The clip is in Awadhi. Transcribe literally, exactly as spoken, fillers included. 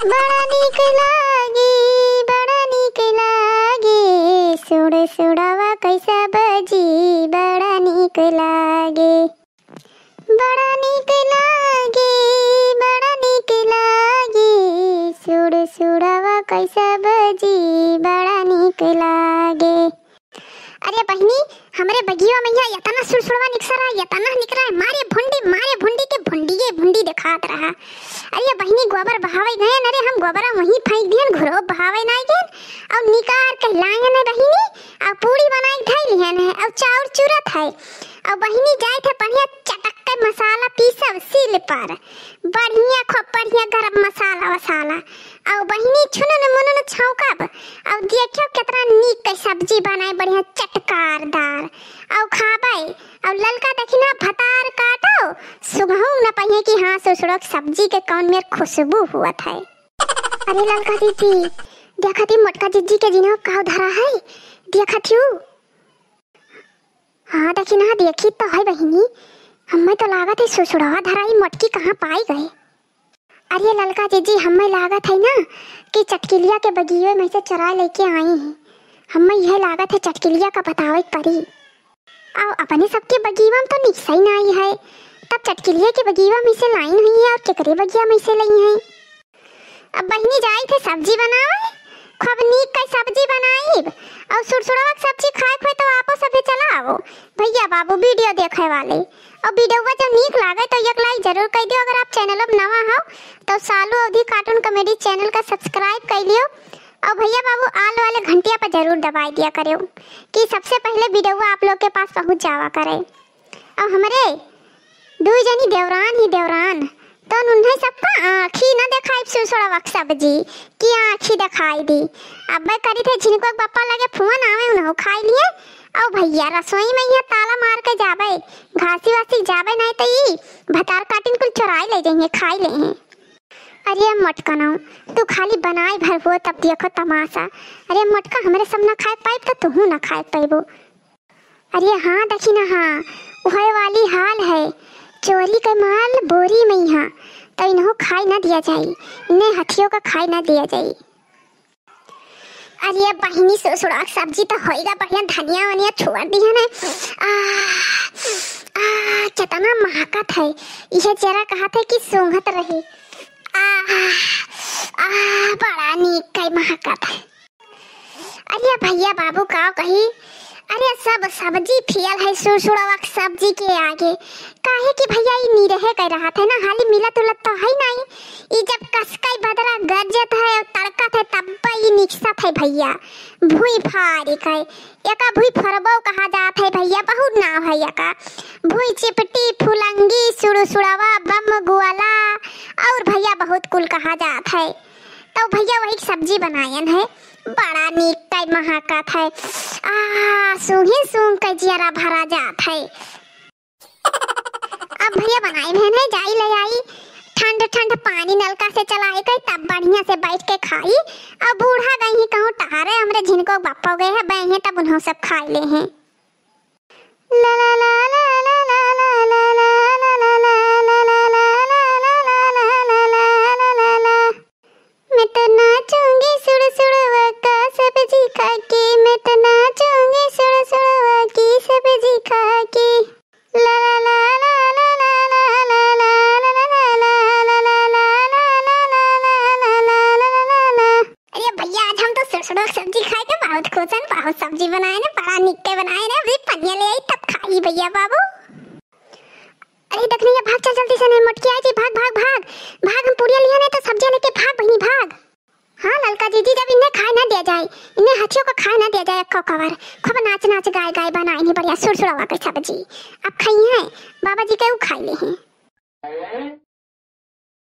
बड़ा नीक लागे, बड़ा नीक लागे, सुड़ सुड़वा कै सब्जी, बड़ा नीक लागे। बड़ा नीक लागे, बड़ा नीक लागे, सुड़ सुड़वा कै सब्जी, बड़ा नीक लागे। अरे बहिनी, हमरे बगिया में यहाँ एतना सुड़सुड़वा निकसा रहा, एतना निकरा है, मारे भुंडी, मारे भुंडी के भुंडिये भुंडी देखात रहा। अरे बहिनी, गोबर बहावे गए न रे, हम गोबरा वहीं फेंक दिहन, घुरो बहावे नाई गए, और निकार के लाए न बहिनी, और पूड़ी बनाई धई लिहन है, और चाउर चूरत है, और बहिनी जाए थे बढ़िया चटक के मसाला पीसब सील पर, बढ़िया, खूब बढ़िया गरम मसाला वसाला। अउ बहिनी, छुनुन मुनुन छौंकब। अउ देखियो, केतना नीक के सब्जी बनाए, बढ़िया चटकारदार। अउ खाबै। अउ ललका देखी ना, भतार काटो, सुंघहूँ न पइहे कि हाँ, ससुरो के सब्जी के कौन मेर खुशबू हुअत है। अरे ललका दीदी, देखत ही मोटका जिज्जी के जिन्हो काव धरा है, देखत ही। हाँ, देखी ना, देखी तो है बहिनी, हम्मे तो लागत है ससुरवा धराई मोटकी कहाँ पाई गए। अरे ललका जिज्जी, हम्मे लागत है ना कि चटकिलिया के बगिये में से चोराय लेके आई हैं। हम्मे यह लागत है चटकिलिया का बतावे के परी। अउ अपने सबके बगीवा में तो निकसई नाई है, तब चटकिलिया के बगीवा में से लाई हुई है और केकरे बगिया में से लई है? अब बहिनी जाई थे सब्जी बनावे, खूब नीक के सब्जी बनाईब। अउ सुड़सुड़वा के सब्जी खाए के होई तो आपो सभे चला आवो। भैया बाबू वीडियो देखे वाले, अउ वीडियोवा जब नीक लागे तो एक like जरूर कर दियो। अगर आप चैनल पर नवा हो तो सालू अवधी cartoon comedy channel का subscribe कर लियो। अउ भैया बाबू all वाले घंटिया पर जरूर दबाई दिया करो कि सबसे पहले वीडियोवा आप लोग के पास पहुँच जावा करे। अउ हमरे दुई जनी देवरान ही देवरान, तो उन्हें सबका आँखी न देखाइब सुड़सुड़वा के सब्जी कि आँखी देखाई दी। अब्बे करी थे झिनको के बप्पा लगे फोन आवे, उन्हों खाई लिए। अउ भैया रसोई में यहाँ ताला मार के जाबे, घासी वासी जाबे नहीं तो ई भतार काटिन कुल चोराई ले जाइए, खाई ले हैं। अरे मोटका नाऊ, तू खाली बनाई भर हो तब देखो तमाशा। अरे मोटका, हमरे सब ना खाए पाइब तो तुहू ना खाए पाइबो। अरे हाँ, देखी ना, हाँ, उहे वाली हाल है। चोरी के माल बोरी में यहाँ, तो इन्हों खाई ना दिया जाई, इन्हें हथियों का खाई ना दिया जाई। अरे बहिनी, सुड़सुड़वा के सब्जी तो होइगा बढ़िया, धनिया वनिया छुआ दिया ने। आ, आ, कितना महकत है, यह जरा कहा थे कि सूंघत रही। आ, आ, बड़ा नीक के महकत है। अरे भैया बाबू का कही, अरे सब सब्जी फेल है सुड़सुड़वा के सब्जी के आगे। काहे कि भैया ई निरहे के रहत है ना, हाली मिलत उलत तो है नहीं। ई जब कसकई बदरा गरजत है और तड़कत है तब ई निकसत है भैया। भुई फारी के, एका भुई फरबो कहा जात है भैया, बहुत नाव है एका। भुई चिपटी, फुलंगी, सुड़सुड़वा, बम गुआला और भैया बहुत कुल कहा जात है। तो भैया वही सब्जी बनायन है, बड़ा नीक टाइप महकत है। आ, सूंघी सूंघ के जियरा भरा जात है। अब भैया बनाए भेन है, जाई ले आई ठंड ठंड पानी नलका से चलाए के, तब बढ़िया से बैठ के खाई। अब बूढ़ा गई ही कहूँ टहारे, हमरे झिनको बप्पो गए हैं, बे हैं तब उन्हों सब खाई ले हैं। मैं तो नाचूंगी सुड़सुड़वा का सब्जी खा के, मैं तो नाचूंगी सुड़सुड़वा की सब्जी खा के। ला ला ला। अरे भैया, आज हम तो सुड़सुड़वा की सब्जी खाए के बहुत खुश हैं, बहुत सब्जी बनाए ने, बड़ा निक के बनाए ने। अभी पनिया ले आई तब खाई भैया बाबू। अरे दखनैया, भाग चल जल्दी से, नहीं मोटकी आई जी, भाग भाग भाग भाग, हम पुड़िया लिया नहीं तो सब्जियां लेके भाग बहिनी भाग। हाँ ललका जीजी, जब इन्हें खाए ना दिया जाए, इन्हें हथियों का खाए ना दिया जाए, अक्का कवर खूब नाच नाच गाए गाए बनाए नहीं बढ़िया सुड़सुड़वा के सब्जी। अब खाई हैं बाबा जी के, वो खाई ले हैं।